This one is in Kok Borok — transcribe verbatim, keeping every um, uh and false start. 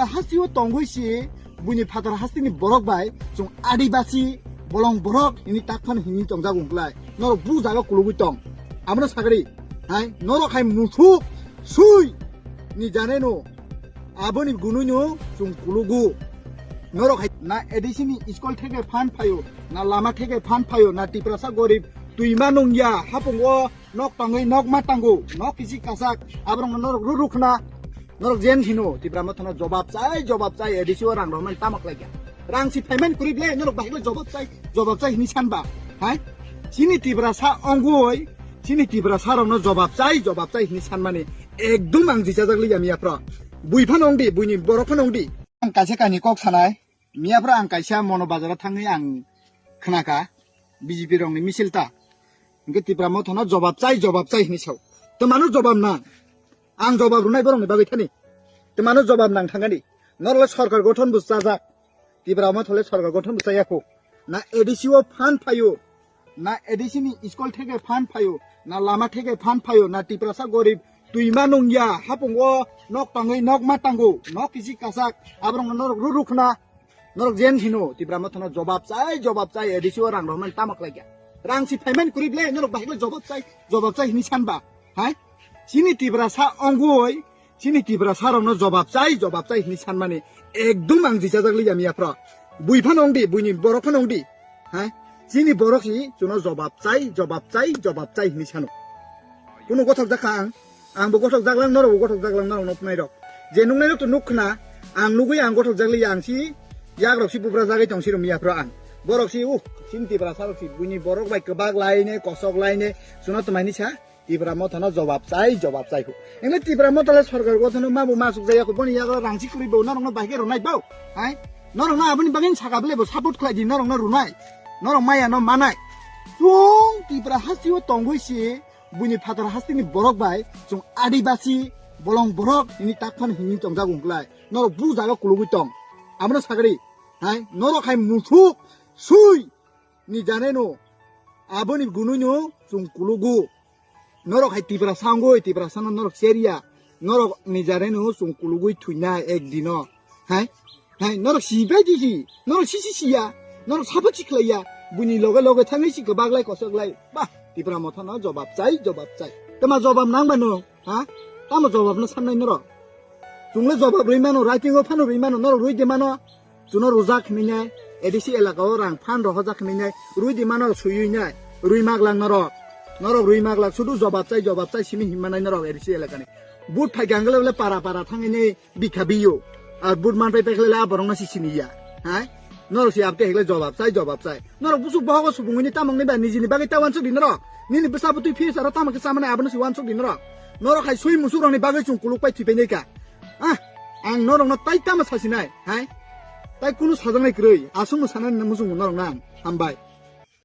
Hasteo tongwi si buini phatar hasteni borok bai chwng adibasi bolong borok hini takphano hini tongjago wngklai. Norok bu jaga kulugwi tong. Abono sagri. Hai, norok hai muthuk sui ni janeno. Aboni gunui no chwng kulugu. Norok hai na A D C ni school theke phan phaio, na lama theke phan phaio, na Tiprasa gorib twima nungya, hapungo nok tangwi nok ma tango, nok kisi kasak, aborok norok ruru khna. Norok jen hino, Tipra Motha no jobab chai, jobab chai, A D C o rang rok man tamak laikya. Rang si payment kuri ble, norok bahai ble jobab chai, jobab chai hini sanba. Hai? Chini Tiprasa ongoi, chini Tiprasa rok no jobab chai, jobab chai hini sanmani. Ekdum ang jichajak liya miya phro. Bui phano ongdi, buini borok phano ongdi. Ang kaisa kani kok sanai, miya phro ang kaisa mono bazaro thangwi ang khnaka, B J P rokni misil ta. Hingke Tipra Motha no jobab chai, jobab chai hini sao. Twmano jobab nang. Ang jobab rwnai borokni bagwi thani. Twmano jobab nang thangani. Norok le sorkar gothon bo chajak. Tipra Motha le sorkar gothon bo chaya kho. Na A D C o phan phaio. Na A D C ni school theke phan phaio. Na lama theke phan phaio. Na Tiprasa gorib twima nungya. Hapungo nok tangwi nok ma tango. Nok kisi kasak. Aborok norok ruru khna. Norok jen hino, Tipra Motha no jobab chai, jobab chai, A D C o rang rok man tamak laikya. Rang si payment kuri ble, norok bahai ble jobab chai, jobab chai hini sanba. Hai? Chini Tiprasa ongoi, chini Tiprasa rok no jobab chai, jobab chai hini sanmani. Ekdum ang jichajak liya miya phro. Bui phano ongdi, buini borok phano ongdi. Hai? Chini borok si chuno jobab chai, jobab chai, jobab chai hini sano. Kuno gothok jakha ang. Ang bo gothok jaklang, norok bo gothok jaklang, norok no phnai rok. Je nuknai rok to nuk khna, ang nugui ang gothok jakli ang si, yak rok si bubra jagwi tong si rom ya phro ang. Borok si, uh, chini Tipra sa rok si, buini borok bai kwbak lai ne, kosok lai ne, chuno twmai ni sa, Tipra Motha no jobab chai, jobab chai khu. Engle Tipra Motha le sorkar gothon no ma bo ma suk jaya khu, boni yago rang si kwrwi bo, norok no bai khe rwnai bo. Hai? Norok no aboni bagwi saka bele bo support khlai di, norok no rwnai. Norok maya no manai. Chwng Tipra hasteo tongwi si, buini phatar hasteni borok bai chwng adibasi bolong borok hini takphano hini tongjago wngklai. Norok bu jaga kulugwi tong. Abono sagri, hai, norok hai muthuk sui ni janeno. Aboni gunui no chwng kulugu. Norok hai Tiprasa wngwi, Tiprasa no norok cheriya. Norok ni janeno chwng kulugwi thuinai ek dino. Hai? Hai, norok si bai di si. Norok si si siya. Norok sabo si khlaiya. Buini loge loge thangwi si kwbak lai kosok lai. Bah, Tipra Motha no jobab chai, jobab chai. Tama jobab nang ba no? Ha? Tamo jobab no sannai norok? Chwng le jobab rwi mano, writing o phano rwi mano, norok rwi de mano. Chuno rujak hinwi nai, A D C elaka o rang phan rohojak hinwi nai, rwi de mano suywi nai, rwi maglak norok. Norok rwi maglak, sudu jobab chai, jobab chai simi hinma nai norok A D C elaka ni. But phai gangle bole para para thangwi nai, bikha biyo. Ar but man pai pai khlai la borok no si sini ya. Hai? Norok si abte hekle jobab chai, jobab chai. Norok busuk bohogo subungni tamokni ba nijini bagwi ta wansuk di norok. Nini bwsa bwtwi future o tamo khe chamani abono si wansuk di norok. Norok hai sui musuk rokni bagwi chwng kuluk pai thwi pai nai ka. Ah, ang norokno tai tamo sasinai, hai? Tai kunu sajaknai kwrwi, aswkno sanani muchungo norokno ang. Hambai.